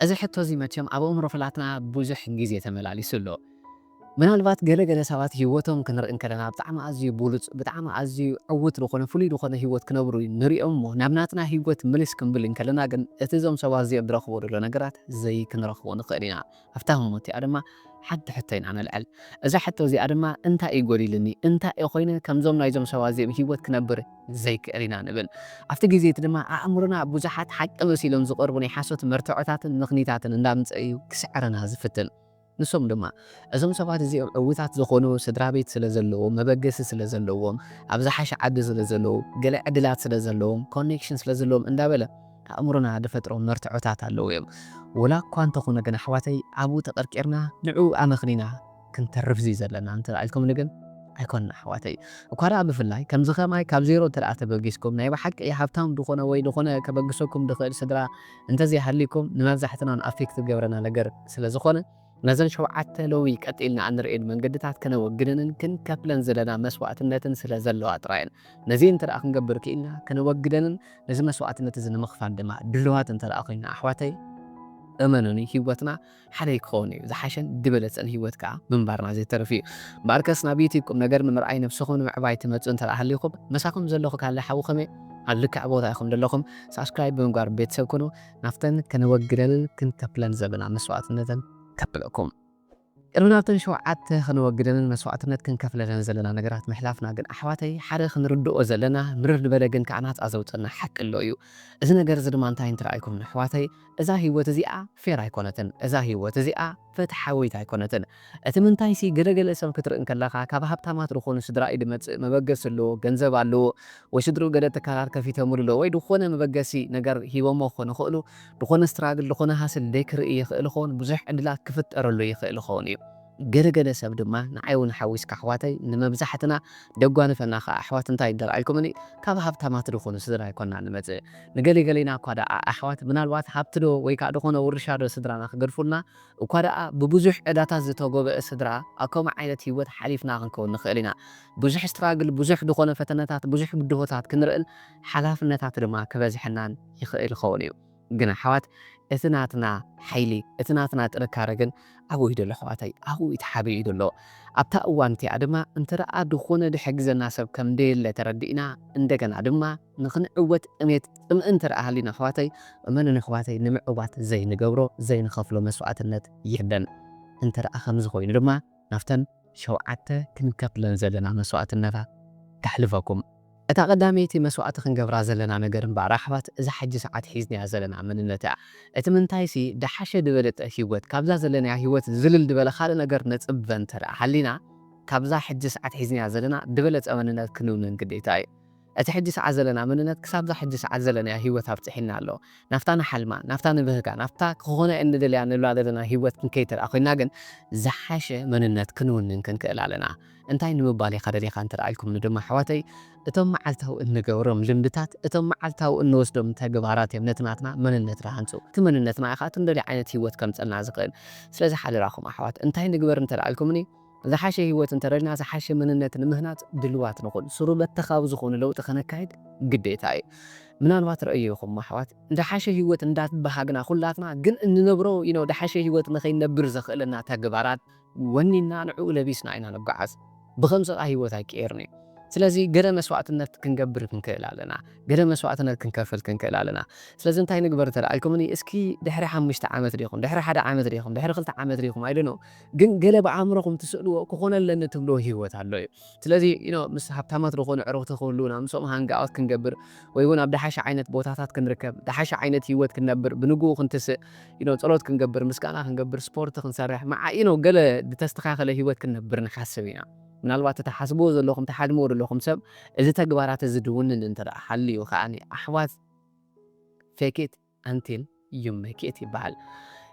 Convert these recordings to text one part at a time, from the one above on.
እዚ ሕቶ እዚ መቸም ኣብ ኣእምሮ ፈላትና ብዙሕ ግዜ ተመላሊሱ ኣሎ። ምናልባት ገለ ገለ ሰባት ህይወቶም ክንርኢ እንከለና ብጣዕሚ ኣዝዩ ብሉጽ፣ ብጣዕሚ ኣዝዩ ዕዉት ዝኾነ፣ ፍሉይ ዝኾነ ህይወት ክነብሩ ንሪኦም እሞ፣ ናብ ናትና ህይወት ምልስ ክንብል እንከለና ግን፣ እቲ እዞም ሰባት እዚኦም ዝረኽብዎ ዘሎ ነገራት ዘይክንረኽቦ ንኽእል ኢና። ኣብታ ህሞት እቲኣ ድማ ሓንቲ ሕቶ ኢና ነልዕል። እዛ ሕቶ እዚኣ ድማ፣ እንታይ እዩ ጎዲልኒ? እንታይ እዩ ኮይነ ከምዞም ናይዞም ሰባት እዚኦም ህይወት ክነብር ዘይክእል ኢና ንብል። ኣብቲ ግዜ እቲ ድማ ኣእምሮና ብዙሓት ሓቂ መሲሎም ዝቐርቡ ናይ ሓሶት መርትዖታትን ምኽኒታትን እንዳምጸ እዩ ክስዕረና ዝፍትን። ንሶም ድማ፣ እዞም ሰባት እዚኦም ዕዉታት ዝኾኑ ስድራ ቤት ስለ ዘለዎም፣ መበገሲ ስለ ዘለዎም፣ ኣብ ዝሓሸ ዓዲ ስለ ዘለዉ፣ ገለ ዕድላት ስለ ዘለዎም፣ ኮኔክሽን ስለ ዘለዎም እንዳበለ ኣእምሮና ዝፈጥሮም መርትዖታት ኣለዉ እዮም። ወላ እኳ እንተኾነ ግን ኣሕዋተይ፣ ኣብኡ ተቐርቂርና ንዕኡ ኣመኽኒና ክንተርፍ እዚ ዘለና እንተ ኢልኩምኒ ግን ኣይኮንና ኣሕዋተይ። እኳ ደኣ ብፍላይ ከምዚ ከማይ ካብ ዜሮ እንተ ደኣ ተበጊስኩም፣ ናይ ብሓቂ ሃብታም ዝኾነ ወይ ዝኾነ ከበግሰኩም ዝኽእል ስድራ እንተዘይሃልይኩም፣ ንመብዛሕትና ኣፌክት ዝገብረና ነገር ስለ ዝኾነ፣ ነዘን ሸውዓተ ሎሚ ቀጢልና እንርእየን መንገድታት ከነወግደንን ክንከፍለን ዘለና መስዋእትነትን ስለ ዘለዋ ጥራየን። ነዚ እንተ ደኣ ክንገብር ክኢልና፣ ከነወግደንን ነዚ መስዋእትነት እዚ ንምኽፋል ድማ ድልዋት እንተ ደኣ ኮይንና ኣሕዋተይ፣ እመኑኒ ህይወትና ሓደይ ክኸውን እዩ። ዝሓሸን ዝበለጸን ህይወት ከኣ ምንባርና ዘይተርፍ እዩ። እምበኣርከስ ናብ ዩቲዩብ ቁም ነገር ንምርኣይ ነብስኹም ንምዕባይ ትመጹ እንተ ደኣ ሃሊኹም፣ ምሳኹም ዘለኹ ካለ ሓውኹም እየ። ኣብ ልክዕ ቦታ ኢኹም ዘለኹም። ሳብስክራይብ ብምግባር ቤተሰብ ኩኑ። ናብተን ከነወግደንን ክንከፍለን ዘለና መስዋእትነትን ከብለኩም። ቅድሚ ናብተን ሸውዓተ ከነወግደንን መስዋእትነት ክንከፍለለን ዘለና ነገራት ምሕላፍና ግን ኣሕዋተይ፣ ሓደ ክንርድኦ ዘለና፣ ምርር ዝበለ ግን ከኣ ናጻ ዘውጽኣና ሓቂ ኣሎ እዩ። እዚ ነገር እዚ ድማ እንታይ እንተ ደኣ ኢልኩም ኣሕዋተይ፣ እዛ ህይወት እዚኣ ፌር ኣይኮነትን። እዛ ህይወት እዚኣ ፍትሓዊት ኣይኮነትን። እቲ ምንታይሲ፣ ገለገለ ሰብ ክትርኢ እንከለኻ፣ ካብ ሃብታማት ዝኾኑ ስድራ እዩ ዝመጽእ፣ መበገሲ ኣለዎ፣ ገንዘብ ኣለዎ፣ ወይ ስድርኡ ገለ ትካላት ከፊቶምሉ ኣለዉ፣ ወይ ዝኾነ መበገሲ ነገር ሂቦሞ ክኾኑ ይኽእሉ፣ ዝኾነ ስትራግል፣ ዝኾነ ሃስል ደይ ክርኢ ይኽእል ይኸውን፣ ብዙሕ ዕድላት ክፍጠረሉ ይኽእል ይኸውን እዩ። ገለገለ ሰብ ድማ፣ ንዓይ እውን ሓዊስካ ኣሕዋተይ፣ ንመብዛሕትና ደጓንፈና ኸዓ ኣሕዋት እንታይ ይደርኣልኩምኒ፣ ካብ ሃብታማት ዝኾኑ ስድራ ኣይኮና ንመጽእ። ንገሊገሊና እኳ ደኣ ኣሕዋት፣ ምናልባት ሃብቲ ዶ ወይ ከኣ ዝኾነ ውርሻ ዶ ስድራና ክገድፉልና፣ እኳ ደኣ ብብዙሕ ዕዳታት ዝተጎብአ ስድራ ኣብ ከምኡ ዓይነት ህይወት ሓሊፍና ክንከውን ንኽእል ኢና። ብዙሕ ስትራግል፣ ብዙሕ ዝኾነ ፈተነታት፣ ብዙሕ ብድሆታት ክንርእን ሓላፍነታት ድማ ክበዝሐናን ይኽእል ይኸውን እዩ። ግን ኣሕዋት፣ እቲ ናትና ሓይሊ፣ እቲ ናትና ጥንካረ ግን ኣብኡ እዩ ዘሎ ኣሕዋተይ፣ ኣብኡ እዩ ተሓቢኡ ዘሎ። ኣብታ እዋን እቲኣ ድማ እንተ ደኣ ዝኾነ ዝሕግዘና ሰብ ከም ደየለ ተረዲእና፣ እንደገና ድማ ንኽንዕወት ጥሜት ጽምኢ እንተ ደኣ ሃልዩና ኣሕዋተይ፣ እመኑኒ ኣሕዋተይ፣ ንምዕዋት ዘይንገብሮ ዘይንኸፍሎ መስዋእትነት የለን። እንተ ደኣ ከምዚ ኮይኑ ድማ ናብተን ሸውዓተ ክንከፍለን ዘለና መስዋእትነታት ከሕልፈኩም። እታ ቀዳመይቲ መስዋእቲ ክንገብራ ዘለና ነገር እምበኣር ኣሕዋት፣ እዛ ሕጂ ሰዓት ሒዝናያ ዘለና መንነት እያ። እቲ ምንታይሲ፣ ደሓሸ ዝበለጸ ህይወት፣ ካብዛ ዘለናያ ህይወት ዝልል ዝበለ ካልእ ነገር ነጽበ እንተ ደኣ ሃሊና፣ ካብዛ ሕጂ ሰዓት ሒዝናያ ዘለና ዝበለጸ መንነት ክንውንን ግዴታ እዩ። እቲ ሕጂ ሰዓት ዘለና መንነት ክሳብዛ ሕጂ ሰዓት ዘለናያ ህይወት ኣብጽሒና ኣሎ። ናብታ ንሓልማ፣ ናብታ ንብህጋ፣ ናብታ ክኾነ እየ እንደልያ ንብላ ዘለና ህይወት ክንከይድ ተደኣ ኮይንና ግን ዝሓሸ መንነት ክንውንን ክንክእል ኣለና። እንታይ ንምባል ኢኻ ደሊኻ እንተ ደኣ ኢልኩምኒ ድማ ኣሕዋተይ፣ እቶም መዓልታዊ እንገብሮም ልምድታት፣ እቶም መዓልታዊ እንወስዶም ተግባራት እዮም ነቲ ናትና መንነት ዝሃንጹ። እቲ መንነትና ኢኻ እቲ እንደልዮ ዓይነት ህይወት ከምጸልና ዝኽእል። ስለዚ ሓደራኹም ኣሕዋት፣ እንታይ ንግበር እንተ ደኣ ኢልኩምኒ፣ ዝሓሸ ህይወት እንተ ደሊና፣ ዝሓሸ መንነት ንምህናጽ ድልዋት ንኹን። ስሩ በተኻዊ ዝኾነ ለውጢ ከነካይድ ግዴታ እዩ። ምናልባት ረእዮ ኢኹም ኣሕዋት፣ ዝሓሸ ህይወት እንዳትበሃግና ኩላትና፣ ግን እንነብሮ፣ you know፣ ዝሓሸ ህይወት ንኸይንነብር ዘኽእለና ተግባራት ወኒንና ንዕኡ ለቢስና ኢና ንጓዓዝ። ብኸምዚ ኸኣ ህይወት ኣይቅየርን እዩ። ስለዚ ገለ መስዋእትነት ክንገብር ክንክእል ኣለና። ገለ መስዋእትነት ክንከፍል ክንክእል ኣለና። ስለዚ እንታይ ንግበር እንተ ደኣ ኢልኩምኒ፣ እስኪ ድሕሪ ሓሙሽተ ዓመት ዲኹም፣ ድሕሪ ሓደ ዓመት ዲኹም፣ ድሕሪ ክልተ ዓመት ዲኹም፣ I don't know። ግን ገለ ብኣእምሮኹም ትስእልዎ ክኾነ ኣለኒ ትብልዎ ህይወት ኣሎ እዩ። ስለዚ፣ you know፣ ምስ ሃብታማት ዝኾኑ ኣዕሩኽቲ ክህልዉና፣ ምስኦም ሃንግ ኣውት ክንገብር፣ ወይ እውን ኣብ ደሓሸ ዓይነት ቦታታት ክንርከብ፣ ደሓሸ ዓይነት ህይወት ክንነብር፣ ብንግኡ ክንትስእ፣ you know፣ ጸሎት ክንገብር፣ ምስጋና ክንገብር፣ ስፖርት ክንሰርሕ፣ መዓ-፣ you know፣ ገለ ዝተስተኻኸለ ህይወት ክንነብር ንሓስብ ኢና። ምናልባት እትሓስብዎ ዘለኹም፣ ትሓልምዎ ዘለኹም ሰብ፣ እዚ ተግባራት እዚ ድውንን እንተ ደኣ ሃልዩ ከኣኒ፣ ኣሕዋት፣ fake it until you make it ይበሃል።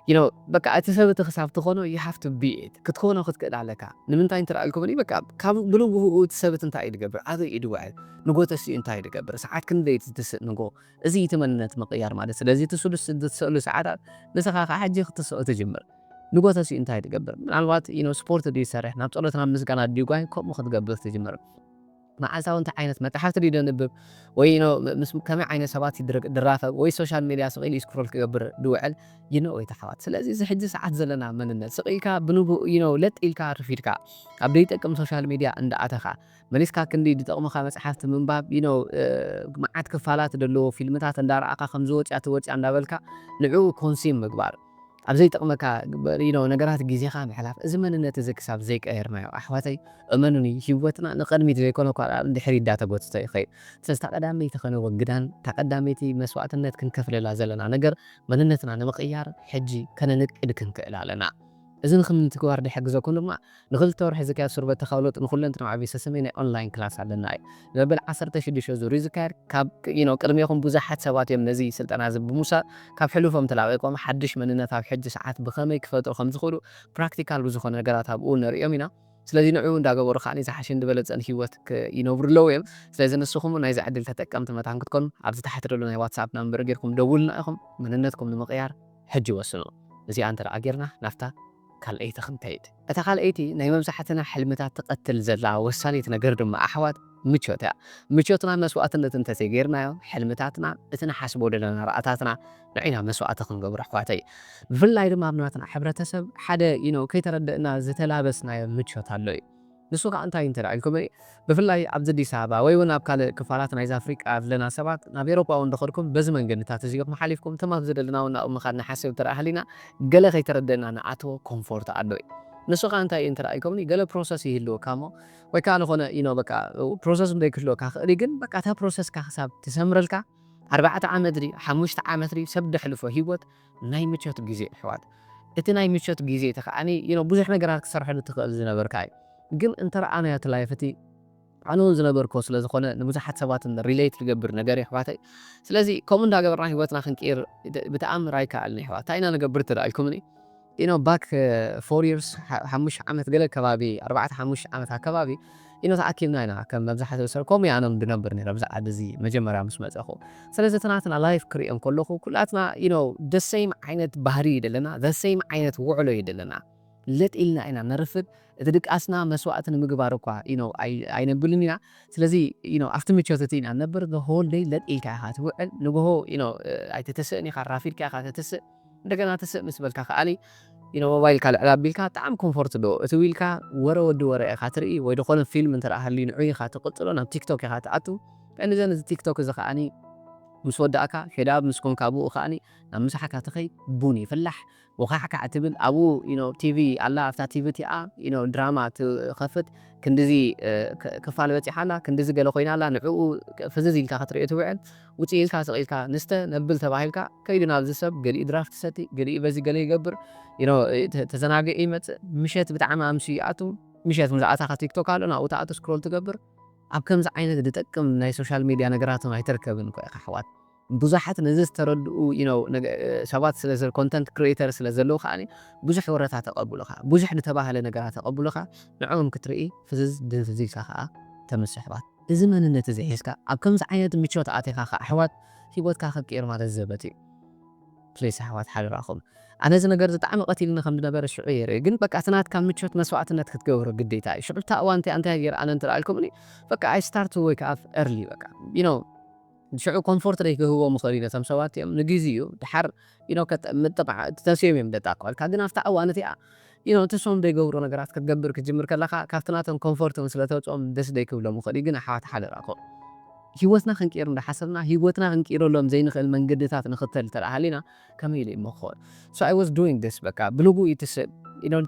You know፣ በቃ፣ እቲ ሰብ እቲ ክሳብ ትኾኖ፣ you have to be it። ክትኾኖ ክትክእል ኣለካ። ንምንታይ እንተ ደኣ ኢልኩምኒ፣ በቃ፣ ካብ ብንግህኡ እቲ ሰብ እቲ እንታይ እዩ ዝገብር? ኣበይ እዩ ዝውዕል? ንጎተሲ እንታይ እዩ ዝገብር? ሰዓት ክንደይ ትትስእ ንጎ? እዚ እቲ መንነት ምቕያር ማለት። ስለዚ፣ እቲ ስሉስ ዝትስእሉ ሰዓታት፣ ንስኻ ከዓ ሕጂ ክትስኦ ትጅምር። ንጎተሲ እንታይ እዩ ዝገብር? ምናልባት፣ you know፣ ስፖርት ድዩ ይሰርሕ? ናብ ጸሎት፣ ናብ ምስጋና ድዩ ጓሂ? ከምኡ ክትገብር ትጅምር። መዓልታዊ እንታይ ዓይነት መጽሓፍቲ ድዩ ደንብብ ወይ you know ምስ ከመይ ዓይነት ሰባት ድራኸብ ወይ social media ስቕ ኢሉ ስክሮል ክገብር ድውዕል you know ወይ ተሓዋት። ስለዚ እዚ ሕጂ ሰዓት ዘለና መንነት ስቕ ኢልካ ብንቡእ you know ለጥ ኢልካ ርፊድካ ኣብ ዘይጠቅም social media እንዳኣተኻ መሊስካ ክንዲ ዝጠቕሙኻ መጽሓፍቲ ምንባብ you know መዓት ክፋላት ዘለዎ ፊልምታት እንዳረኣኻ ከም ዝወፅያ ትወፅያ እንዳበልካ ንዕኡ ኮንሲም ምግባር ኣብ ዘይጠቕመካ you know ነገራት ግዜኻ ምሕላፍ እዚ መንነት እዚ ክሳብ ዘይቀየርናዮ ኣሕዋተይ እመኑኒ ህይወትና ንቕድሚት ዘይኮነ እኳ ድሕሪ እንዳተጎተተ ይኸይድ። ስለዚ እታ ቀዳመይቲ ከነወግዳን እታ ቀዳመይቲ መስዋእትነት ክንከፍለላ ዘለና ነገር መንነትና ንምቕያር ሕጂ ከነንቅድ ክንክእል ኣለና። እዚ ንክምንትግባር ዝሕግዘኩም ድማ ንክልተ ወርሒ ዝካየድ ሱር በተኻዊ ለውጢ ንኩለንትናዊ ዓብዪ ሰሰሜ ናይ ኦንላይን ክላስ ኣለና እዩ። ንመበል ዓሰርተ ሽዱሽተ ዙር እዩ ዝካየድ። ካብ you know ቅድሜኹም ብዙሓት ሰባት እዮም ነዚ ስልጠና እዚ ብምውሳድ ካብ ሕሉፎም ተላቒቖም ሓድሽ መንነት ኣብ ሕጂ ሰዓት ብኸመይ ክፈጥሩ ከም ዝኽእሉ ፕራክቲካል ብዝኾነ ነገራት ኣብኡ ነርእዮም ኢና። ስለዚ ንዕኡ እንዳገበሩ ከዓኒ ዝሓሸን ዝበለጸን ህይወት ይነብሩ ኣለዉ እዮም። ስለዚ ንስኹም እውን ናይዚ ዕድል ተጠቀምቲ መታን ክትኮኑ ኣብዚ ታሕቲ ዘሎ ናይ ዋትሳፕ ናምበር ጌርኩም ደውልና ኢኹም። መንነትኩም ንምቕያር ሕጂ ወስኑ። እዚኣ እንተ ደኣ ጌርና ናብታ ካልኣይቲ ክንከይድ። እታ ካልኣይቲ ናይ መብዛሕትና ሕልምታት ትቐትል ዘላ ወሳኒት ነገር ድማ ኣሕዋት ምቾት እያ። ምቾትና መስዋእትነት እንተዘይጌርናዮ ሕልምታትና እቲ ንሓስቦ ዘለና ራእታትና ንዒና መስዋእቲ ክንገብሮ ኣሕዋተይ። ብፍላይ ድማ ኣብ ናትና ሕብረተሰብ ሓደ you know ከይተረደእና ዝተላበስናዮ ምቾት ኣሎ እዩ። ንሱ ከዓ እንታይ እንተ ኢልኩም ብፍላይ ኣብዚ ኣዲስ ኣበባ ወይ እውን ኣብ ካልእ ክፋላት ናይዚ ኣፍሪቃ ዘለና ሰባት ናብ ኤሮጳ እውን ደኸድኩም በዚ መንገድታት እዚኹም ሓሊፍኩም ትም ኣብ ዝደለና እውን ናብኡ ምኻድ ንሓስብ እንተ ሃሊና ገለ ከይተረደእና ንኣትዎ ኮምፎርት ኣሎ እዩ። ንሱ ከዓ እንታይ እዩ እንተ ኢልኩምኒ ገለ ፕሮሰስ ይህልወካ እሞ ወይ ከዓ ዝኾነ you know በቃ ፕሮሰስ እንዶ ክህልወካ ክእል ግን በቃ እታ ፕሮሰስካ ክሳብ ትሰምረልካ ኣርባዕተ ዓመት ድዩ ሓሙሽተ ዓመት ድዩ ሰብ ደሕልፎ ህይወት ናይ ምቾት ግዜ ኣሕዋት። እቲ ናይ ምቾት ግዜ እቲ ከዓኒ you know ብዙሕ ነገራት ክሰርሐሉ ትኽእል ዝነበርካ እዩ። ግን እንተ ረኣናዮ እቲ ላይፍ እቲ ኣነ እውን ዝነበርኮ ስለ ዝኾነ ንብዙሓት ሰባት ሪሌት ዝገብር ነገር እዩ ኣሕዋተይ። ስለዚ ከምኡ እንዳገበርና ህይወትና ክንቅይር ብተኣምር ኣይከኣልን ኣሕዋት። እንታይ ኢና ንገብር ትዳ ኢልኩምኒ you know back four years ሓሙሽተ ዓመት ገለ ከባቢ ኣርባዕተ ሓሙሽተ ዓመት ኣከባቢ you know ተኣኪብና ኢና ከም መብዛሕትኡ ሰብ ከምኡ ኣነ እውን ድነብር ነይረ ኣብዚ ዓዲ እዚ መጀመርያ ምስ መፀኹ። ስለዚ እቲ ናትና ላይፍ ክሪኦ እንከለኹ ኩላትና you know the same ዓይነት ባህሪ እዩ ዘለና the same ዓይነት ውዕሎ እዩ ዘለና። ለጥ ኢልና ኢና ነርፍድ። እቲ ድቃስና መስዋእቲ ንምግባር እኳ you know ኣይነብልን ኢና። ስለዚ you know ኣብቲ ምቾት እቲ ኢና ነብር the whole day ለጥ ኢልካ ኢኻ ትውዕል። ንግሆ you know ኣይትተስእን ኢኻ ራፊድካ ኢኻ ተተስእ። እንደገና ተስእ ምስ በልካ ከዓኒ you know ሞባይልካ ልዕል ኣቢልካ ብጣዕሚ ኮምፎርት ዶ እቲ ዊልካ ወረ ወዲ ወረ ኢኻ ትርኢ ወይ ዝኾነ ፊልም እንተ ሃልዩ ንዑ ኢኻ ትቕጽሎ ናብ ቲክቶክ ኢኻ ትኣቱ። ቀንዘን እዚ ቲክቶክ እዚ ከዓኒ ምስ ወዳእካ ፌዳብ ምስ ኮንካ ብኡ ከዓኒ ናብ ምሳሕካ ትኸይ ቡን ይፍላሕ። ወኻሕካዕ ትብል ኣብኡ you know ቲቪ ኣላ ኣብታ ቲቪ እቲኣ you know ድራማ ትኸፍት ክንድዚ ክፋል በፂሓ ኣላ ክንድዚ ገለ ኮይና ኣላ ንዕኡ ፍዝዝ ኢልካ ክትሪኦ ትውዕል። ውፅእ ኢልካ ስቕ ኢልካ ንስተ ነብል ተባሂልካ ከይዱ ናብዚ ሰብ ገሊኡ ድራፍት ሰቲ ገሊኡ በዚ ገለ ይገብር you know ተዘናግእ ይመፅእ። ምሸት ብጣዕሚ ኣምስዩ ይኣቱ። ምሸት ምስ ኣታኻ ቲክቶክ ኣሎ ናብኡ ትኣቱ ስክሮል ትገብር። ኣብ ከምዚ ዓይነት ዝጠቅም ናይ ሶሻል ሚድያ ነገራት እውን ኣይትርከብን እኮ ኢኻ ኣሕዋት። ብዙሓት ነዚ ዝተረድኡ you know ሰባት ስለ ኮንተንት ክሪኤተር ስለ ዘለዉ ከዓ ብዙሕ ወረታት ተቐብሉኻ ብዙሕ ዝተባህለ ነገራት ተቐብሉኻ ንዕኦም ክትርኢ ፍዝዝ ድንፍዝ ኢልካ ከዓ ተምስሕ ኣሕዋት። እዚ መንነት እዚ ሒዝካ ኣብ ከምዚ ዓይነት ምቾት ኣቲኻ ከዓ ኣሕዋት ህይወትካ ክቅየር ማለት ዘበት እዩ። ፕሊስ ኣሕዋት ሓደራኹም። ኣነ እዚ ነገር እዚ ብጣዕሚ ቀቲልኒ ከም ዝነበረ ሽዑ እየ ርእየ ግን በቃ እቲ ናትካ ምቾት መስዋእትነት ክትገብሮ ግዴታ እዩ። ሽዑ እታ እዋን እቲኣ እንታይ ገይረ ኣነ እንተ ኢልኩምኒ በቃ I start to wake up early በቃ you know ሽዑ ኮምፎርት ደይ ክህቦም ይኽእል እዩ ነቶም ሰባት እዮም ንግዜኡ ድሓር you know ምጥቓዕ ተስዮም እዮም ደጣ ክበልካ ግን ኣብታ እዋን እቲኣ you know እቲ ሶም ዘይገብሮ ነገራት ክትገብር ክትጅምር ከለኻ ካብቲ ናቶም ኮምፎርት እውን ስለ ተውፅኦም ደስ ደይ ክብሎም ይኽእል እዩ ግን ኣሕዋት ሓደራኩም ህይወትና ክንቅይር እንዳሓሰብና ህይወትና ክንቅይረሎም ዘይንኽእል መንገድታት ንኽተል እንተ ሃሊና ከመይ ኢሉ እዩ ክኸውን so I was doing this በቃ ብልቡ ይትስእ you know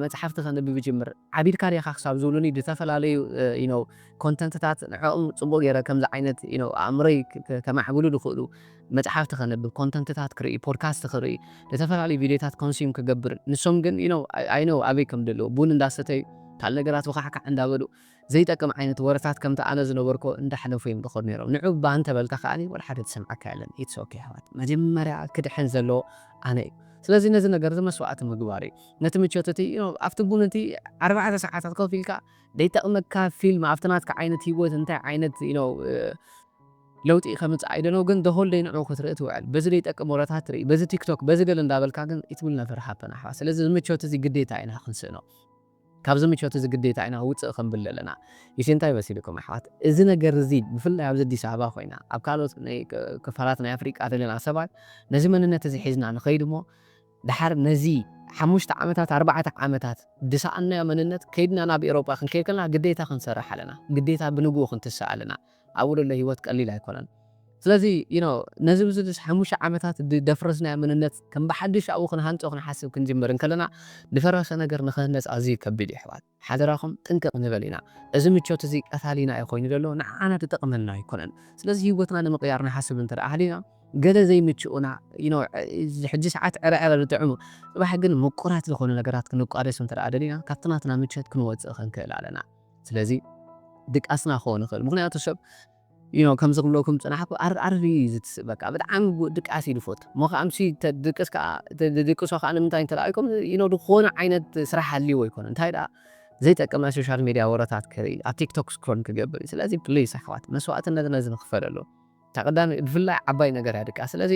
መፅሓፍቲ ከንብብ ይጅምር ዓቢድካ ዲኻ ክሳብ ዝብሉኒ ዝተፈላለዩ you know ኮንተንትታት ንዕኦም ፅቡቅ ገይረ ከምዚ ዓይነት you know ኣእምሮይ ከማዕብሉ ዝኽእሉ መፅሓፍቲ ከንብብ ኮንተንትታት ክርኢ ፖድካስት ክርኢ ዝተፈላለዩ ቪድዮታት ኮንሱም ክገብር ንሶም ግን you know I know ኣበይ ከም ዘለዉ ቡን እንዳሰተዩ ካልእ ነገራት ወኻሕካሕ እንዳበሉ ዘይጠቅም ዓይነት ወረታት ከምቲ ኣነ ዝነበርኮ እንዳሕለፉ እዮም ዝኸዱ ነይሮም ንዑ ባን ተበልካ ከዓኒ ወላ ሓደ ዝሰምዓካ የለን it's okay ኣሕዋት መጀመርያ ክድሕን ዘለዎ ኣነ እዩ ስለዚ ነዚ ነገር እዚ መስዋእቲ ምግባር እዩ ነቲ ምቾት እቲ you know ኣብቲ ቡን እቲ ኣርባዕተ ሰዓታት ኮፍ ኢልካ ዘይጠቕመካ ፊልም ኣብቲ ናትካ ዓይነት ህይወት እንታይ ዓይነት you know ለውጢ ከምፅእ ኣይደነው ግን the whole day ንዑ ክትርኢ ትውዕል በዚ ዘይጠቅም ወረታት ትርኢ በዚ ቲክቶክ በዚ ገለ እንዳበልካ ግን it will never happen ኣሕዋት ስለዚ እዚ ምቾት እዚ ግዴታ ኢና ክንስእኖ ካብዚ ምቾት እዚ ግዴታ ኢና ውፅእ ክንብል ዘለና። ይሲ እንታይ መሲልኩም ኣሕዋት? እዚ ነገር እዚ ብፍላይ ኣብዚ ኣዲስ ኣበባ ኮይና ኣብ ካልኦት ናይ ክ- ክፋላት ናይ ኣፍሪቃ ዘለና ሰባት ነዚ መንነት እዚ ሒዝና ንኸይድ እሞ ድሓር ነዚ ሓሙሽተ ዓመታት ኣርባዕተ ዓመታት ድሰኣናዮ መንነት ከይድና ናብ ኤሮጳ ክንከይድ ከለና ግዴታ ክንሰርሕ ኣለና። ግዴታ ብንግኡ ክንትስእ ኣለና። ኣብኡ ዘሎ ህይወት ቀሊል ኣይኮነን። ስለዚ you know ነዚ ብዙ ሓሙሽተ ዓመታት ደፍረስናዮ መንነት ከም ብሓድሽ ኣብኡ ክንሃንጾ ክንሓስብ ክንጅምር እንከለና ድፈረሰ ነገር ንክህነጽ ኣዝዩ ከቢድ እዩ ኣሕዋት። ሓደራኹም ጥንቅቕ ንበል ኢና። እዚ ምቾት እዚ ቀታሊና እዩ ኮይኑ ዘሎ፣ ንዓና ዝጠቕመና ኣይኮነን። ስለዚ ህይወትና ንምቕያር ንሓስብ እንተ ደኣ ሃሊና ገለ ዘይምችኡና you know እዚ ሕጂ ሰዓት ዕረዕረ ዝጥዕሙ ጽባሕ ግን ምቁራት ዝኾኑ ነገራት ክንቋደስ እንተ ደኣ ደሊና ካብቲ ናትና ምቸት ክንወጽእ ክንክእል ኣለና። ስለዚ ድቃስና ክኸውን ይኽእል። ምክንያቱ ሰብ you know ከምዚ ክብለኩም ጽናሕኩ ኣርኣርቢ እዩ ዝትስእ። በቃ ብጣዕሚ ቡ- ድቃስ እዩ ዝፈቱ። እሞ ከዓ ምሲ ድቅስ ከዓ ድቅሶ ከዓ ንምንታይ እንተ ደኣ ኢልኩም you know ዝኾነ ዓይነት ስራሕ ሃልይዎ ኣይኮነ። እንታይ ደኣ ዘይጠቅም ናይ ሶሻል ሚድያ ወረታት ክርኢ ኣብ ቲክቶክ ስክሮል ክገብር እዩ። ስለዚ ፕሊስ ኣሕዋት መስዋዕትነት ነዚ ንክፈለሉ ተቐዳሚ ብፍላይ ዓባይ ነገር እያ ድቃስ። ስለዚ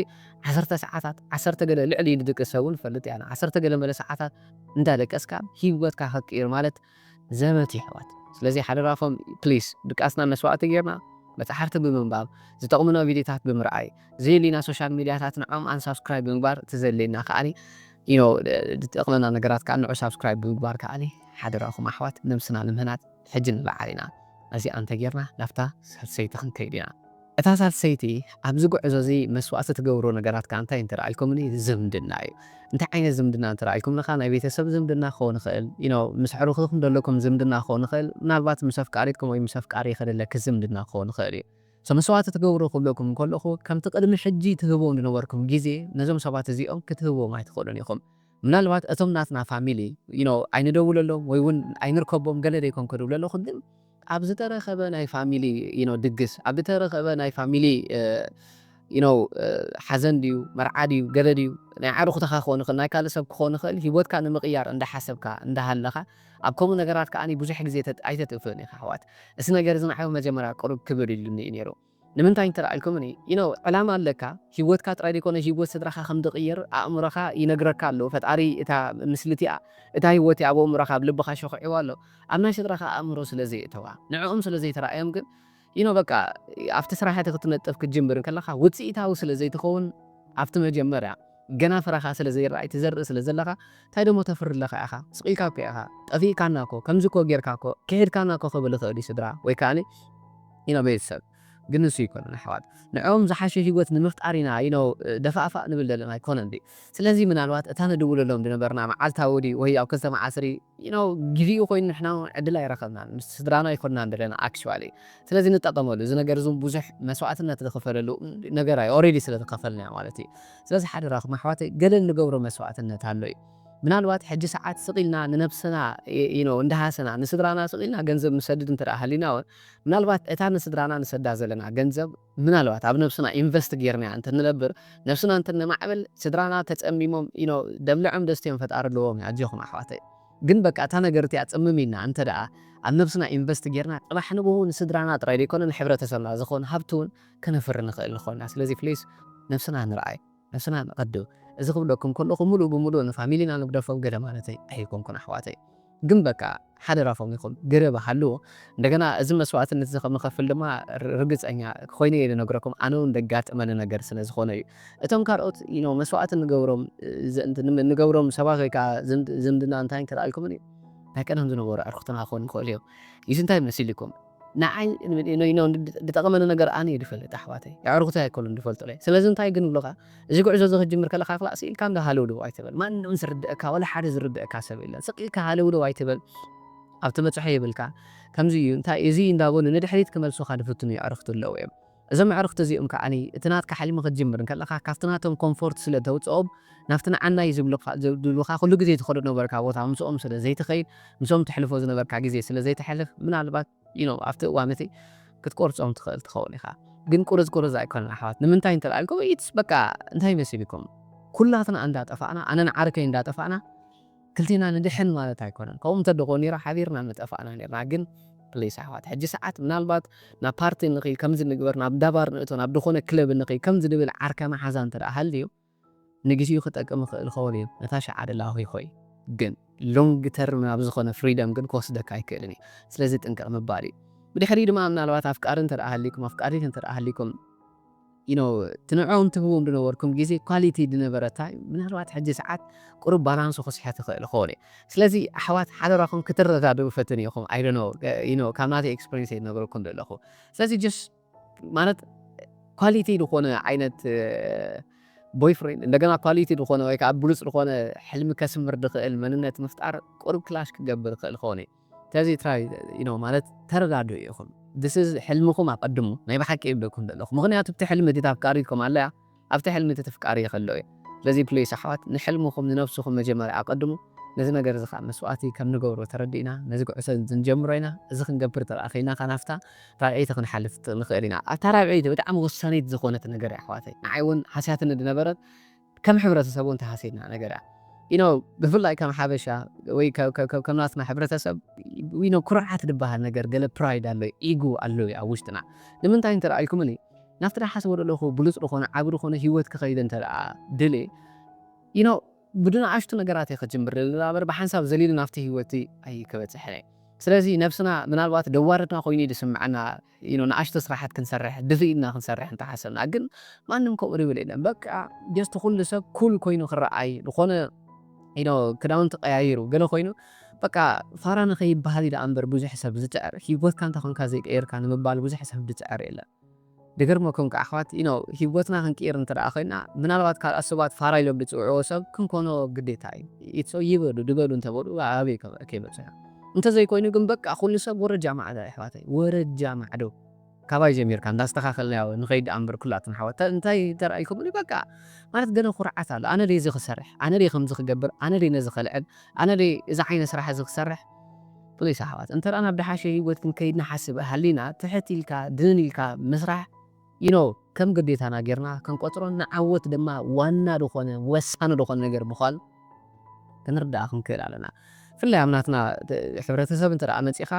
ዓሰርተ ሰዓታት ዓሰርተ ገለ ልዕሊ ድቅስ እውን ንፈልጥ ያና ዓሰርተ ገለ መለ ሰዓታት እንዳደቀስካ ህይወትካ ከቅይር ማለት ዘበት ይሕዋት። ስለዚ ሓደራፎም ፕሊስ ድቃስና መስዋዕቲ ጌርና መፅሓፍቲ ብምንባብ ዝጠቕሙና ቪዲዮታት ብምርኣይ ዘይሊና ሶሻል ሚዲያታት ንዖም ኣንሳብስክራይብ ብምግባር እቲ ዘድልየና ከዓኒ you know ዝጠቕመና ነገራት ከዓ ንዑ ሳብስክራይብ ብምግባር ከዓኒ ሓደራኹም ኣሕዋት ነብስና ንምህናት ሕጂ ንበዓል ኢና። እዚኣ እንተጌርና ናብታ ሳልሰይቲ ክንከይድ ኢና። እታ ሳልሰይቲ ኣብዚ ጉዕዞ እዚ መስዋእቲ ትገብሮ ነገራት ከዓ እንታይ እንተ ኢልኩምኒ ዝምድና እዩ። እንታይ ዓይነት ዝምድና እንተ ኢልኩምኒ ከዓ ናይ ቤተሰብ ዝምድና ክኸውን ይኽእል you know ምስ ኣዕሩኽትኩም ዘለኩም ዝምድና ክኸውን ይኽእል ምናልባት ምስ ኣፍቃሪትኩም ወይ ምስ ኣፍቃሪ ከደለኪ ዝምድና ክኸውን ይኽእል እዩ። So መስዋእቲ ትገብሩ ክብለኩም ከለኹ ከምቲ ቅድሚ ሕጂ ትህብዎም ዝነበርኩም ግዜ ነዞም ሰባት እዚኦም ክትህብዎም ኣይትኽእሉን ኢኹም። ምናልባት እቶም ናትና ፋሚሊ you know ኣይንደውለሎም ወይ እውን ኣይንርከቦም ገለ ደይኮን ክድውለለኹ ግን ኣብ ዝተረኸበ ናይ ፋሚሊ you know ድግስ ኣብ ዝተረኸበ ናይ ፋሚሊ you know ሓዘን ድዩ መርዓ ድዩ ገለ ድዩ ናይ ኣዕሩኽትኻ ክኾን ይኽእል ናይ ካልእ ሰብ ክኾን ይኽእል ህይወትካ ንምቕያር እንዳሓሰብካ እንዳሃለኻ ኣብ ከምኡ ነገራት ከዓ ብዙሕ ግዜ ተጥ- ኣይተጥፍእን ኢኻ ኣሕዋት። እዚ ነገር እዚ ንዓይ መጀመርያ ቅሩብ ክብር ኢሉኒ እዩ ነይሩ። ንምንታይ እንተ ኢልኩምኒ you know ዕላማ ኣለካ። ህይወትካ ጥራይ ዘይኮነ ህይወት ስድራኻ ከም ዝቕየር ኣእምሮኻ ይነግረካ ኣሎ። ፈጣሪ እታ ምስልቲኣ እታ ህይወት ኣብ ኣእምሮኻ ኣብ ልብኻ ሸኺዕዋ ኣሎ። ኣብ ናይ ስድራኻ ኣእምሮ ስለ ዘየእተዋ ንዕኦም ስለ ዘይተራእዮም ግን you know በቃ ኣብቲ ስራሕቲ ክትነጥፍ ክትጅምር ከለኻ ውፅኢታዊ ስለ ዘይትኸውን ኣብቲ መጀመርያ ገና ፍረኻ ስለ ዘይረኣይ ትዘርእ ስለ ዘለኻ እንታይ ደሞ ተፍሪ ኣለኻ ኢኻ ስቕ ኢልካ እኮ ኢኻ ጠፊእካና እኮ ከምዚ እኮ ጌርካ እኮ ክሒድካና እኮ ክብል ይኽእል እዩ ስድራ ወይ ከዓኒ you know ቤተሰብ ግን ንሱ ይኮነን ኣሕዋት ንዕኦም ዝሓሸ ህይወት ንምፍጣር ኢና you know ደፋእፋእ ንብል ዘለና ኣይኮነን ድዩ? ስለዚ ምናልባት እታ ንድውለሎም ዝነበርና መዓልታዊ ድዩ ወይ ኣብ ክልተ መዓስሪ you know ግዜኡ ኮይኑ ንሕና እውን ዕድል ኣይረኸብናን ምስ ስድራና ኣይኮንናን ዘለና actually ስለዚ ንጠቐመሉ እዚ ነገር እዚ እውን ብዙሕ መስዋእትነት ዝኽፈለሉ ነገር እዩ already ስለ ዝኸፈልናዮ ማለት እዩ ስለዚ ሓደራኹም ኣሕዋተይ ገለ እንገብሮ መስዋእትነት ኣሎ እዩ ምናልባት ሕጂ ሰዓት ስቕ ኢልና ንነብስና you know እንዳሃሰና ንስድራና ስቕ ኢልና ገንዘብ ንሰድድ እንተ ደኣ ሃሊና እውን ምናልባት እታ ንስድራና ንሰዳ ዘለና ገንዘብ ምናልባት ኣብ ነብስና ኢንቨስት ጌርና እንተ ንነብር ነብስና እንተ ነማዕብል ስድራና ተጸሚሞም you know ደብልዖም ደስትዮም ፈጣሪ ኣለዎም እዩ ኣጆኹም ኣሕዋተይ ግን በቃ እታ ነገር እቲኣ ጽምም ኢልና እንተ ደኣ ኣብ ነብስና ኢንቨስት ጌርና ጽባሕ ንግሆ ንስድራና ጥራይ ዘይኮነ ንሕብረተሰብና ዝኾን ሃብቲ እውን ከነፍሪ ንኽእል ንኾንና ስለዚ ፕሊስ ነብስና ንርኣይ ነብስና ንቐድም እዚ ክብለኩም ከለኹ ሙሉእ ብሙሉእ ንፋሚሊና ንግደፎም ገለ ማለተይ ኣይኮንኩን ኣሕዋተይ ግን በቃ ሓደራፎም ኢኹም ገደብ ሃልዎ እንደገና እዚ መስዋእትነት እዚ ከምንኸፍል ድማ ርግፀኛ ኮይነ እየ ዝነግረኩም ኣነ እውን ደጋጥመኒ ነገር ስለ ዝኾነ እዩ እቶም ካልኦት you know መስዋእቲ ንገብሮም ንገብሮም ሰባት ወይ ከዓ ዝምድና እንታይ እንተደኣ ኢልኩምኒ ናይ ቀደም ዝነበሩ ኣዕርክትና ክኾኑ ይኽእሉ እዮም እዚ እንታይ መሲልኩም ንዓይ ዝጠቐመኒ ነገር ኣነ እየ ዝፈልጥ ኣሕዋተይ የዕርክቶ ኣይኮኑን ዝፈልጡለይ ስለዚ እንታይ ግን ብሎካ እዚ ጉዕዞ እዚ ክጅምር ከለካ ክላ ስኢልካ እንዳ ሃለውለው ኣይትበል ማንም ዝርድእካ ወላ ሓደ ዝርድእካ ሰብ የለን ስቕ ኢልካ ሃለውለው ኣይትበል ኣብቲ መፅሖ የብልካ ከምዚ እዩ እንታይ እዚ እንዳበሉ ንድሕሪት ክመልሱካ ዝፍትኑ የዕርክቱ ኣለዉ እዮም እዞም ኣዕርክቲ እዚኦም ከዓ እቲ ናትካ ሓሊሙ ክትጅምር እንከለካ ካብቲ ናቶም ኮምፎርት ስለ ተውፅኦም ናብቲ ንዓናይ ዝብሉካ ኩሉ ግዜ ትኸዶ ነበርካ ቦታ ምስኦም ስለ ዘይትኸይድ ምስኦም ትሕልፎ ዝነበርካ ግዜ ስለ ዘይትሕልፍ ምናልባት you know ኣብቲ እዋን እቲ ክትቆርጾም ትኽእል ትኸውን ኢኻ ግን ቁርጽ ቁርጽ ኣይኮነን ኣሕዋት ንምንታይ እንተ ኢልኩም ኢትስ በቃ እንታይ መሲልኩም ኩላትና እንዳጠፋእና ኣነን ዓርከይ እንዳጠፋእና ክልቲና ንድሕን ማለት ኣይኮነን ከምኡ እንተ ደኾ ነይሩ ሓቢርና ምጠፋእና ነርና ግን ፕሊስ ኣሕዋት ሕጂ ሰዓት ምናልባት ናብ ፓርቲ ንኺ ከምዚ ንግበር ናብ ዳባር ንእቶ ናብ ዝኾነ ክለብ ንኺ ከምዚ ንብል ዓርከ መሓዛ እንተ ደኣ ሃልዩ ንግዚኡ ክጠቅም ይኽእል ኸውን እዩ ነታ ሸዓ ደላ ሆይ ሆይ ግን long term ናብ ዝኾነ freedom ግን ክወስደካ ኣይክእልን እዩ። ስለዚ ጥንቅቕ ምባል እዩ። ብድሕሪ ድማ ምናልባት ኣፍቃሪ እንተ ደኣ ሃሊኩም ኣፍቃሪት እንተ ደኣ ሃሊኩም you know ትንዕኦም ትህብዎም ዝነበርኩም ግዜ quality ዝነበረ time ምናልባት ሕጂ ሰዓት ቁሩብ balance ክስሕት ይኽእል ይኸውን እዩ። ስለዚ ኣሕዋት ሓደራኹም ክትረዳድኡ ፈትን ኢኹም። I don't know you know ካብ ናተይ experience እየ ዝነግረኩም ዘለኹ። ስለዚ just ማለት quality ዝኾነ ዓይነት boyfriend እንደገና quality ዝኾነ ወይ ከዓ ብሉፅ ዝኾነ ሕልሚ ከስምር ዝኽእል መንነት ምፍጣር ቁሩብ clash ክገብር ይኽእል ይኸውን እዩ። ስለዚ try you know ማለት ተረዳድኡ ኢኹም። This is ሕልምኹም ኣቐድሙ። ናይ ብሓቂ ይብለኩም ዘለኹ። ምኽንያቱ እቲ ሕልሚ እቲ ኣፍቃሪትኩም ኣለያ ኣብቲ ሕልሚ እቲ ተፍቃሪ ይኸሎ እዩ። ስለዚ please ኣሕዋት ንሕልምኹም ንነብስኹም መጀመርያ ኣቐድሙ። ነዚ ነገር እዚ ከዓ መስዋእቲ ከም ንገብሮ ተረዲእና ነዚ ጉዕዞ እዚ ንጀምሮ ኢና። እዚ ክንገብር ተረኣኸይና ካናፍታ ራብዐይቲ ክንሓልፍ ንኽእል ኢና። ኣብታ ራብዐይቲ ብጣዕሚ ወሳኒት ዝኾነት ነገር እያ ኣሕዋተይ። ንዓይ እውን ሃስያትኒ ዝነበረት ከም ሕብረተሰብ እውን ተሃስየትና ነገር እያ። You know ብፍላይ ከም ሓበሻ ወይ ከ- ከ- ከ- ከም ናትና ሕብረተሰብ you know ኩርዓት ዝበሃል ነገር ገለ pride ኣሎ፣ ego ኣሎ እዩ ኣብ ውሽጥና። ንምንታይ እንተረኣይኩምኒ ናብቲ ዝሓስቦ ዘለኹ ብሉፅ ዝኾነ ዓቢ ዝኾነ ህይወት ክኸይድ እንተ ደኣ ድልየ you know ብድንኣሽቱ ነገራት እየ ክጅምር ዝብል እምበር ብሓንሳብ ዘሊሉ ናብቲ ህይወት ኣይክበፅሕን እየ። ስለዚ ነብስና ምናልባት ደዋረድና ኮይኑ እዩ ዝስምዐና you know ንኣሽቱ ስራሓት ክንሰርሕ ድፍእ ኢልና ክንሰርሕ እንተሓሰብና ግን ማንም ከምኡ ዝብል የለን። በቃ just ኩሉ ሰብ cool ኮይኑ ክረኣይ ዝኾነ you know ክዳውንቲ ቀያይሩ ገለ ኮይኑ በቃ ፋራ ንኸይበሃል እዩ ደኣ እምበር ብዙሕ ሰብ ዝፅዕር ህይወትካ እንተኾንካ ዘይቀየርካ ንምባል ብዙሕ ሰብ ዝፅዕር የለን። ዝገርመኩም ከዓ ኣሕዋት you know ህይወትና ክንቅይር እንተ ደኣ ኮይና ምናልባት ካልኣት ሰባት ፋራ ኢሎም ዝፅውዕዎ ሰብ ክንኮኖ ግዴታ እዩ። ኢትሶ ይበሉ ድበሉ እንተበሉ ኣበይ ከ- ከይበፅሑ እንተዘይኮይኑ ግን በቃ ኩሉ ሰብ ወረጃ ማዕዶ ኣሕዋተይ ወረጃ ማዕዶ ካባይ ጀሚርካ እንዳስተኻኸልናዮ ንኸይድ ኣንበር ኩላትና ሓወት እንታይ ተራእይኩም በቃ ማለት ገለ ኩርዓት ኣሎ። ኣነ ደይ እዚ ክሰርሕ ኣነ ደይ ከምዚ ክገብር ኣነ ደይ ነዚ ከልዕል ኣነ ደይ እዚ ዓይነት ስራሕ እዚ ክሰርሕ ፕሊስ ኣሕዋት እንተ ደኣ ናብ ደሓሸ ህይወት ክንከይድ ንሓስብ ሃሊና ትሕት ኢልካ ድንን ኢልካ ምስራሕ you know ከም ግዴታና ጌርና ክንቆፅሮ ንዓወት ድማ ዋና ዝኾነ ወሳኒ ዝኾነ ነገር ምዃኑ ክንርዳእ ክንክእል ኣለና። ብፍላይ ኣብ ናትና ሕብረተሰብ እንተ ደኣ መፂኻ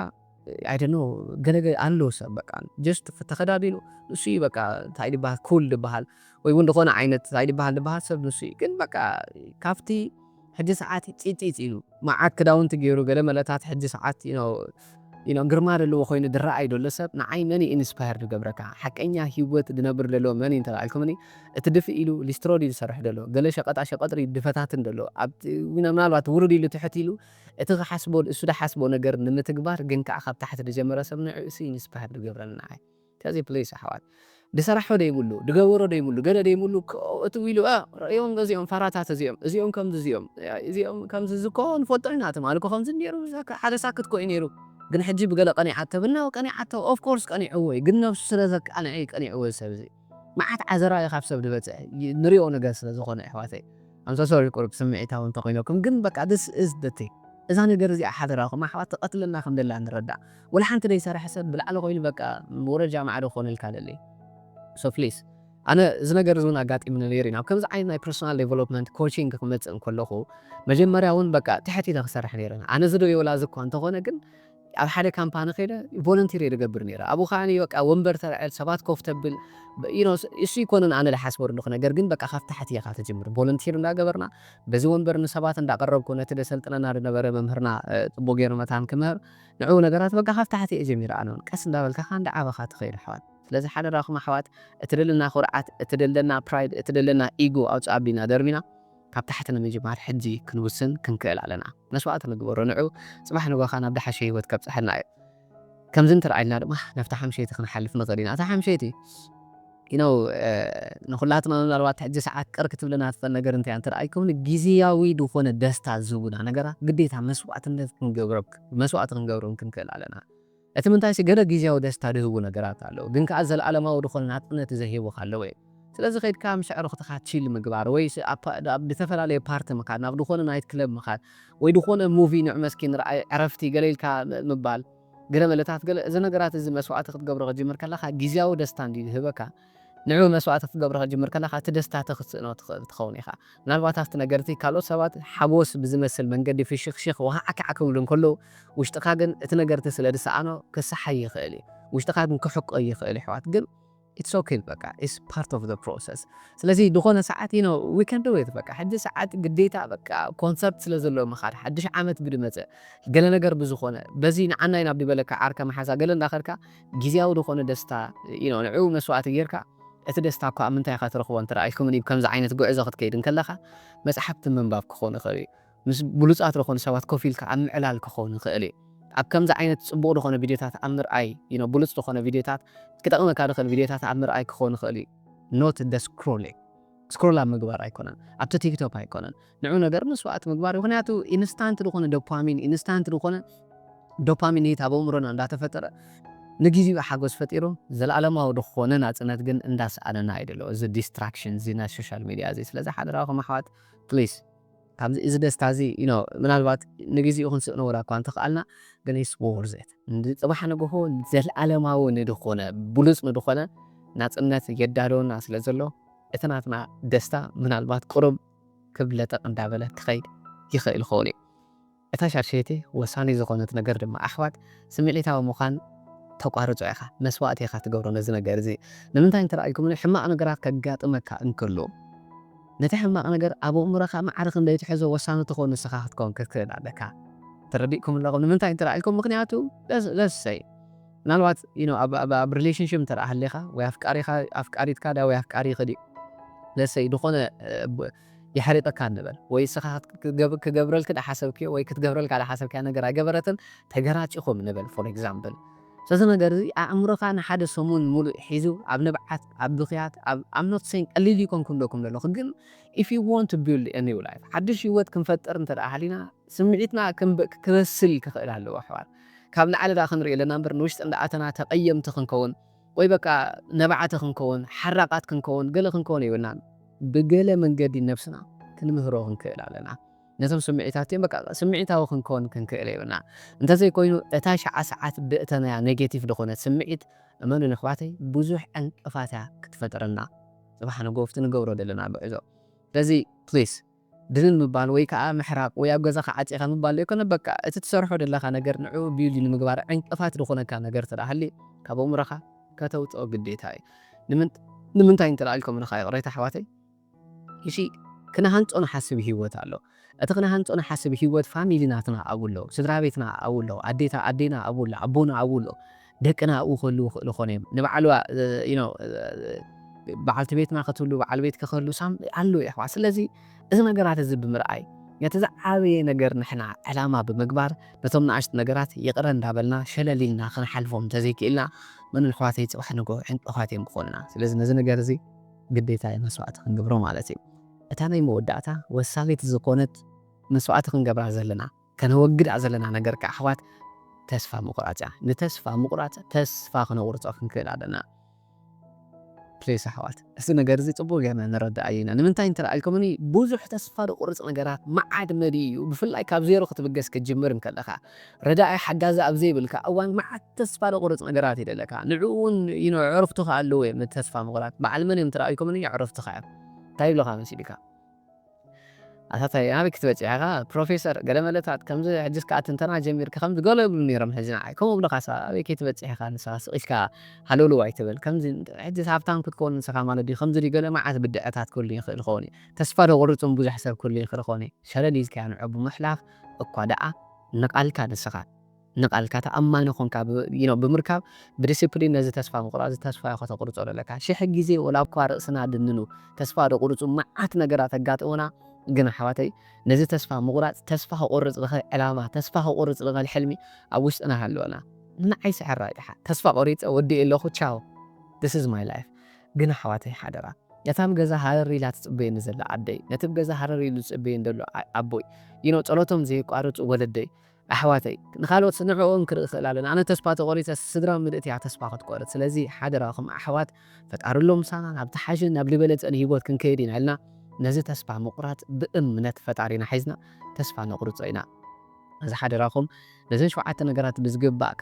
I don't know ገለ ገለ ኣሎ ሰብ በቃ just ተኸዳዲኑ ንሱ እዩ በቃ እንታይ ዝበሃል cool ዝበሃል ወይ እውን ዝኾነ ዓይነት እንታይ ዝበሃል ዝበሃል ሰብ ንሱ እዩ ግን በቃ ካብቲ ሕጂ ሰዓት ፂፂፅ ኢሉ መዓት ክዳውንቲ ገይሩ ገለ መለታት ሕጂ ሰዓት you know you know ግርማ ዘለዎ ኮይኑ ዝረኣይ ዘሎ ሰብ ንዓይ መን እዩ inspire ዝገብረካ ሓቀኛ ህይወት ዝነብር ዘሎ መን እዩ እንተልኩምኒ እቲ ድፍእ ኢሉ ሊስትሮ ድዩ ዝሰርሕ ዘሎ ገለ ሸቀጣ ሸቀጥ ድዩ ድፈታትን ዘሎ ኣብቲ you know ምናልባት ውርድ ኢሉ ትሕት ኢሉ እቲ ክሓስቦ እሱ ዝሓስቦ ነገር ንምትግባር ግን ከዓ ካብ ታሕቲ ዝጀመረ ሰብ ንዕኡ ሲ inspire ዝገብረኒ ንዓይ ስለዚ ፕሊስ ኣሕዋት ድሰራሖ ደይብሉ ድገበሮ ደይብሉ ገለ ደይብሉ እቲ ኢሉ ርእዮም እዚኦም ፋራታት እዚኦም እዚኦም ከምዚ እዚኦም እዚኦም ከምዚ ዝኮ ንፈልጦ ኢና ትማሊ እኮ ከምዚ ነይሩ ሓደ ሳክት ኮ እዩ ነይሩ ግን ሕጂ ብገለ ቀኒዓቶ ብናው ቀኒዓቶ of course ቀኒዕዎ እዩ ግን ነብሱ ስለ ዘቃንዐ እዩ ቀኒዕዎ እዚ ሰብ እዚ መዓት ዓዘራ እዩ ካብ ሰብ ዝበፅሕ ንሪኦ ነገር ስለ ዝኾነ ኣሕዋተይ I'm so sorry ቁሩብ ስምዒታዊ እንተኮይነኩም ግን በቃ this is the thing እዛ ነገር እዚኣ ሓደራኹም ኣሕዋት ትቐትለና ከም ደላ ንረዳእ ወላ ሓንቲ ዘይሰርሐ ሰብ ብላዕሊ ኮይኑ በቃ ወረጃ ማዕዶ ክኾነልካ ደሊ so please ኣነ እዚ ነገር እዚ እውን ኣጋጢሙኒ ነይሩ እዩ ናብ ከምዚ ዓይነት ናይ personal development coaching ክመፅእ እንከለኹ መጀመርያ እውን በቃ ትሕት ኢለ ክሰርሕ ነይረ ኣነ እዚ ዶ የውላ እዚ እኳ እንተኾነ ግን ኣብ ሓደ ካምፓኒ ከይደ volunteer እየ ዝገብር ነይረ ኣብኡ ከዓ በቃ ወንበር ተልዕል ሰባት ኮፍ ተብል you know እሱ ይኮነን ኣነ ዝሓስቦ ዘለኹ ነገር ግን በቃ ካብ ታሕቲ ኢኻ ትጅምር volunteer እንዳገበርና በዚ ወንበር ንሰባት እንዳቀረብኩ ነቲ ዘሰልጥነና ዝነበረ መምህርና ፅቡቅ ገይሩ መታን ክምህር ንዕኡ ነገራት በቃ ካብ ታሕቲ እየ ጀሚረ ኣነ እውን ቀስ እንዳበልካ ከዓ እንዳዓበኻ ትኸይድ ኣሕዋት ስለዚ ሓደራኹም ኣሕዋት እቲ ዘለና ኩርዓት እቲ ዘለና pride እቲ ዘለና ego ኣውፅእ ኣቢልና ደርቢና ካብ ታሕቲ ንምጅማር ሕጂ ክንውስን ክንክእል ኣለና መስዋእቲ ንግበሮ ንዑ ፅባሕ ንጎኻ ናብ ደሓሸ ህይወት ከብፅሐና እዩ ከምዚ እንተረኣይልና ድማ ናብታ ሓምሸይቲ ክንሓልፍ ንኽእል ኢና እታ ሓምሸይቲ you know ንኹላትና ምናልባት ሕጂ ሰዓት ቅር ክትብለና ትኽእል ነገር እንታይ እንተ ኣይኮነ ግዝያዊ ዝኾነ ደስታ ዝህቡና ነገራት ግዴታ መስዋዕትነት ክንገብሮ መስዋዕቲ ክንገብሮም ክንክእል ኣለና እቲ ምንታይ ሲ ገለ ግዝያዊ ደስታ ዝህቡ ነገራት ኣለዉ ግን ከዓ ዘለኣለማዊ ዝኾነ ናፅነት ዘሂቡካ ኣለዎ እዩ ስለዚ ከይድካ ምስ ኣዕሩኽትኻ ቺል ምግባር ወይ ሲ ኣብ ፓ- ኣብ ዝተፈላለየ ፓርቲ ምኻድ ናብ ዝኾነ ናይት ክለብ ምኻድ ወይ ዝኾነ ሙቪ ንዕ መስኪን ርኣይ ዕረፍቲ ገለ ኢልካ ም- ምባል ገለ መለታት ገለ እዚ ነገራት እዚ መስዋዕቲ ክትገብሮ ክጅምር ከለኻ ግዝያዊ ደስታ እንዲ ዝህበካ ንዑ መስዋዕቲ ክትገብሮ ክጅምር ከለኻ እቲ ደስታ ተክስእኖ ትኽእል ትኸውን ኢኻ ምናልባት ኣብቲ ነገርቲ ካልኦት ሰባት ሓጎስ ብዝመስል መንገዲ ፍሽኽሽኽ ወሃዕካዕ ክብሉ እንከለዉ ውሽጥኻ ግን እቲ ነገርቲ ስለ ዝሰኣኖ ክሰሓይ ይኽእል እዩ ውሽጥኻ ግን ክሕቆ ይኽእል ይሕዋት ግን it's okay በቃ it's part of the process። ስለዚ ዝኾነ ሰዓት you know we can do it በቃ ሕጂ ሰዓት ግዴታ በቃ ኮንሰርት ስለ ዘሎ ምኻድ ሓድሽ ዓመት ብድመፀ ገለ ነገር ብዝኾነ በዚ ንዓናይ ናብ ዝበለካ ዓርካ መሓዛ ገለ እንዳኸድካ ግዜያዊ ዝኾነ ደስታ you know ንዕኡ መስዋዕቲ ጌርካ እቲ ደስታ እኳ ኣብ ምንታይ ኢኻ ትረኽቦ እንተ ኢልኩም ከምዚ ዓይነት ጉዕዞ ክትከይድ እንከለኻ መፅሓፍቲ ምንባብ ክኾን ይኽእል እዩ ምስ ብሉፃት ዝኾኑ ሰባት ኮፍ ኢልካ ኣብ ምዕላል ክኸውን ይኽእል እዩ ኣብ ከምዚ ዓይነት ፅቡቕ ዝኾነ ቪድዮታት ኣብ ምርኣይ you know ብሉፅ ዝኾነ ቪድዮታት ክጠቕመካ ዝኽእል ቪድዮታት ኣብ ምርኣይ ክኸውን ይኽእል እዩ not the scrolling scroll ኣብ ምግባር ኣይኮነን ኣብቲ ቲክቶክ ኣይኮነን ንዑ ነገር መስዋዕቲ ምግባር እዩ ምክንያቱ ኢንስታንት ዝኾነ ዶፓሚን ኢንስታንት ዝኾነ ዶፓሚን ሂት ኣብ ኣእምሮና እንዳተፈጠረ ንግዜኡ ሓጎስ ፈጢሩ ዘለኣለማዊ ዝኾነ ናፅነት ግን እንዳሰኣነና እዩ ደሎ እዚ ዲስትራክሽን እዚ ናይ ሶሻል ሚድያ እዚ ስለዚ ሓደራኹም ኣሕዋት ፕሊስ ካብዚ እዚ ደስታ እዚ you know ምናልባት ንግዜኡ ክንስእኖ ወላ እኳ እንተኽኣልና ግን it's worth it ጽባሕ ንግሆ ዘለኣለማዊ ንድኾነ ብሉፅ ንድኾነ ናፅነት የዳለወና ስለ ዘሎ እቲ ናትና ደስታ ምናልባት ቁሩብ ክብለጠቕ እንዳበለ ክኸይድ ይኽእል ይኸውን እዩ እታ ሻድሸይቲ ወሳኒ ዝኾነት ነገር ድማ ኣሕዋት ስምዒታዊ ምዃን ተቋርጾ ኢኻ መስዋእቲ ኢኻ ትገብሮ ነዚ ነገር እዚ ንምንታይ እንተረኣይኩምኒ ሕማቕ ነገራት ከጋጥመካ እንከሎ ነቲ ሕማቕ ነገር ኣብ ኣእምሮኻ ማዕረ ክንደይ ትሕዞ ወሳኒ ትኾን ንስኻ ክትከውን ክትክእል ኣለካ ተረዲእኩም ኣለኹም ንምንታይ እንተረኣይኩም ምክንያቱ ለሰይ ምናልባት you know ኣብ ኣብ- ኣብ ሪሌሽንሽፕ እንተ ሃሊኻ ወይ ኣፍቃሪኻ ኣፍቃሪትካ ዳ ወይ ኣፍቃሪ ይኽእል እዩ ለሰይ ዝኾነ እ፣ ብ- የሕሪቐካ ንበል ወይ እስኻ ክገብ- ክገብረልክ ዳሓሰብክዮ ወይ ክትገብረልካ ዳሓሰብክያ ነገር ኣይገበረትን ተገራጭኹም ንበል for example ስለዚ ነገር እዚ ኣእምሮኻ ንሓደ ሰሙን ሙሉእ ሒዙ ኣብ ንብዓት ኣብ ብኽያት ኣብ I'm not saying ቀሊል ይኮንኩም ዶኩም ዘለኹ ግን if you want to build a new life ሓድሽ ህይወት ክንፈጥር እንተ ደኣ ሃሊና ስምዒትና ክንበ- ክበስል ክኽእል ኣለዎ ኣሕዋት ካብ ላዕሊ ደኣ ክንሪኦ ኣለና እምበር ንውሽጢ እንዳኣተና ተቐየምቲ ክንከውን ወይ በቃ ነባዕቲ ክንከውን ሓራቓት ክንከውን ገለ ክንከውን የብልናን ብገለ መንገዲ ነብስና ክንምህሮ ክንክእል ኣለና ነቶም ስምዒታት እዮም በቃ ስምዒታዊ ክንከውን ክንክእል የብልና እንተዘይኮይኑ እታ ሸዓ ሰዓት ብእተናያ ኔጌቲቭ ዝኾነት ስምዒት እመኑ ንኣሕዋተይ ብዙሕ ዕንቅፋት እያ ክትፈጥረልና ጽባሕ ንጎፍቲ ንገብሮ ዘለና ጉዕዞ ስለዚ ፕሊስ ድንን ምባል ወይ ከዓ ምሕራቕ ወይ ኣብ ገዛኻ ዓፂኻ ምባል ዘይኮነ በቃ እቲ ትሰርሖ ዘለኻ ነገር ንዕኡ ቢልድ ንምግባር ዕንቅፋት ዝኾነካ ነገር ተዳሃሊ ካብ ኣእምሮኻ ከተውፅኦ ግዴታ እዩ ንምንታይ እንተላልኩም ንኻ ይቕሬታ ኣሕዋተይ እሺ ክነሃንፆ ንሓስብ ህይወት ኣሎ እቲ ክነሃንፆ ንሓስብ ህይወት ፋሚሊ ናትና ኣብኡ ኣለዉ ስድራ ቤትና ኣብኡ ኣለዉ ኣዴታ ኣዴና ኣብኡ ኣሎ ኣቦና ኣብኡ ኣሎ ደቅና ኣብኡ ክህልዉ ይኽእሉ ኾነ እዮም ንባዕሉ በዓልቲ ቤትና ክትህሉ በዓል ቤት ክኽህሉ ሳም ኣሎ የሕዋ ስለዚ እዚ ነገራት እዚ ብምርኣይ ነቲ ዝዓበየ ነገር ንሕና ዕላማ ብምግባር ነቶም ንኣሽቱ ነገራት ይቕረ እንዳበልና ሸለል ኢልና ክንሓልፎም እንተዘይክእልና መን ኣሕዋተይ ፅባሕ ንጎ ዕንቅፋት እዮም ክኾኑና ስለዚ ነዚ ነገር እዚ ግዴታ እዩ መስዋዕቲ ክንገብሮ ማለት እዩ እታ ናይ መወዳእታ ወሳኒት ዝኾነት መስዋዕቲ ክንገብራ ዘለና ከነወግዳ ዘለና ነገር ከዓ ኣሕዋት ተስፋ ምቑራፅ እያ ንተስፋ ምቑራፅ ተስፋ ክነቑርፆ ክንክእል ኣለና ፕሌስ ኣሕዋት እዚ ነገር እዚ ፅቡቅ ጌርና ንረዳእ ኢና ንምንታይ እንተረኣልኩምኒ ብዙሕ ተስፋ ዝቁርፅ ነገራት መዓት መዲ እዩ ብፍላይ ካብ ዜሮ ክትብገስ ክትጅምር እንከለካ ረዳኣይ ሓጋዚ ኣብ ዘይብልካ እዋን መዓት ተስፋ ዝቁርፅ ነገራት ይደለካ ንዕኡ እውን ዕረፍቱ ከኣለዎ እዮም ተስፋ ምቁራፅ በዓል መን እዮም ተረኣልኩምኒ ዕረፍትካ እዮም እንታይ ይብለካ መሲልካ ኣታታይ ኣበይ ክትበፅሕ ኢኻ ፕሮፌሰር ገለ መለታት ከምዚ ሕጅስ ከዓ ትንተና ጀሚርካ ከምዚ ገለ ይብሉ ነይሮም ሕጂ ንዓይ ከምኡ ብለካ ሳ ኣበይ ከይትበፅሕ ኢኻ ንስኻ ስቕ ኢልካ ሃለውለው ኣይትበል ከምዚ ሕጅስ ሃብታም ክትከውን ንስኻ ማለት ድዩ ከምዚ ድዩ ገለ መዓት ብድዐታት ክህሉ ይኽእል ይኸውን እዩ ተስፋ ዶ ቁርፅም ብዙሕ ሰብ ክህሉ ይኽእል ይኸውን እዩ ሸለል ኢልካያ ንዑ ብምሕላፍ እኳ ደኣ ንቓልካ ንስኻ ንቓልካ ተኣማኒ ኾንካ ብምርካብ ብዲስፕሊን ነዚ ተስፋ ምቑራፅ ተስፋ ኢኻ ተቑርፆ ዘለካ ሽሕ ግዜ ወላ እኳ ርእስና ድንኑ ተስፋ ደቑርፁ መዓት ነገራት ኣጋጥሙና ግን ኣሕዋተይ ነዚ ተስፋ ምቑራፅ ተስፋ ከቑርፅ ዝኽእል ዕላማ ተስፋ ከቑርፅ ዝኽእል ሕልሚ ኣብ ውሽጥና ሃለወና ንዓይ ስሕራ ይድሓ ተስፋ ቆሪፀ ወዲእ ኣለኹ ቻው this is my life ግን ኣሕዋተይ ሓደራ ነታም ገዛ ሃረር ኢላ ትፅበየኒ ዘላ ኣደይ ነቲ ገዛ ሃረር ኢሉ ዝፅበየኒ ዘሎ ኣቦይ you know ፀሎቶም ዘየቋርፁ ወለደይ ኣሕዋተይ ንኻልኦት ንዕኦም ክርኢ ክእል ኣለና ኣነ ተስፋ ተቆሪፀ ስድራ ምልእት እያ ተስፋ ክትቆርፅ ስለዚ ሓደራኹም ኣሕዋት ፈጣሪ ኣሎ ምሳና ናብ ተሓሽን ናብ ዝበለፀን ህይወት ክንከይድ ኢና ኢልና ነዚ ተስፋ ምቁራፅ ብእምነት ፈጣሪና ሒዝና ተስፋ ነቁርፆ ኢና እዚ ሓደራኹም ነዘን ሸውዓተ ነገራት ብዝግባእ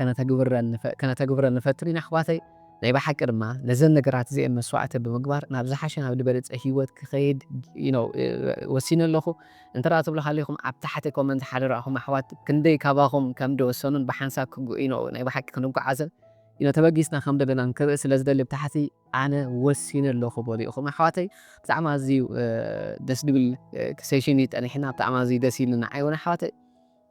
ከነተግብረን ንፈትር ኢና ኣሕዋተይ ናይ ብሓቂ ድማ ነዘን ነገራት እዚአን መስዋዕቲ ብምግባር ናብ ዝሓሸ ናብ ዝበለፀ ህይወት ክኸይድ ወሲነ ኣለኹ እንተ ትብሉ ሃሊኹም ኣብ ታሕቲ ኮመንት ሓደራኹም ኣሕዋት ክንደይ ካባኹም ከም ደወሰኑን ብሓንሳብ ክጉኢኖ ናይ ብሓቂ ክንጓዓዘን you know፣ ተበጊስና ከም ደለና ንክርኢ ስለ ዝደሊ ብታሕቲ ኣነ ወሲነ ኣለኹ በሉ ኢኹም ኣሕዋተይ። ብጣዕሚ ኣዝዩ ደስ ዝብል ሴሽን እዩ ጠኒሕና፣ ብጣዕሚ ኣዝዩ ደስ ኢልና ዓይውን ኣሕዋተይ።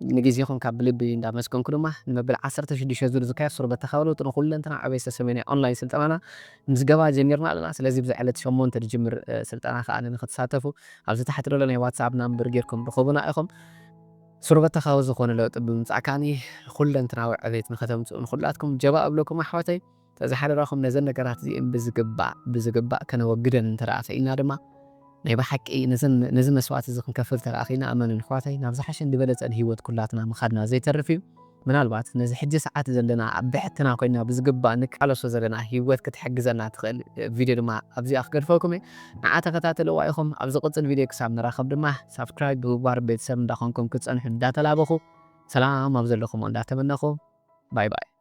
ንግዜኹም ካብ ብልቢ እንዳመስገንኩ ድማ ንመበል ዓሰርተ ሽዱሽተ ዙር ዝካየድ ሱር በተኻዊ ለውጢ ንኹለንትና ዕቤት ዝተሰመየ ኦንላይን ስልጠናና ምዝገባ ጀሚርና ኣለና። ስለዚ ብዚ ዕለት ሸሞንተ ዝጅምር ስልጠና ከዓ ንክትሳተፉ ኣብዚ ታሕቲ ዘሎ ናይ ዋትሳፕ ናምበር ጌርኩም ርኸቡና ኢኹም። ሱር በተኻዊ ዝኾነ ለውጢ ብምምፃእ ከዓኒ ኩለንትናዊ ዕቤት ንከተምፅኡ ንኩላትኩም ጀባ እብለኩም ኣሕዋተይ። ተዝሓደራኹም ነዘን ነገራት እዚእን ብዝግባእ ብዝግባእ ከነወግደን እንተደኣ ክኢልና ድማ ናይ ብሓቂ ነዚ መስዋዕቲ እዚ ክንከፍል ተደኣ ክኢልና እመኑን ኣሕዋተይ ናብ ዝሓሸን ዝበለፀን ህይወት ኩላትና ምኻድና ዘይተርፍ እዩ። ምናልባት ነዚ ሕጂ ሰዓት ዘለና ኣብ ብሕትና ኮይና ብዝግባእ ንቃለሶ ዘለና ህይወት ክትሕግዘና ትኽእል ቪድዮ ድማ ኣብዚኣ ክገድፈልኩም እየ። ንዓ ተኸታተልዋ ኢኹም። ኣብ ዝቕፅል ቪድዮ ክሳብ ንራኸብ ድማ ሳብስክራይብ ብምግባር ቤተሰብ እንዳኾንኩም ክትፀንሑ እንዳተላበኹ ሰላም ኣብ ዘለኹም እንዳተመነኹ ባይ ባይ።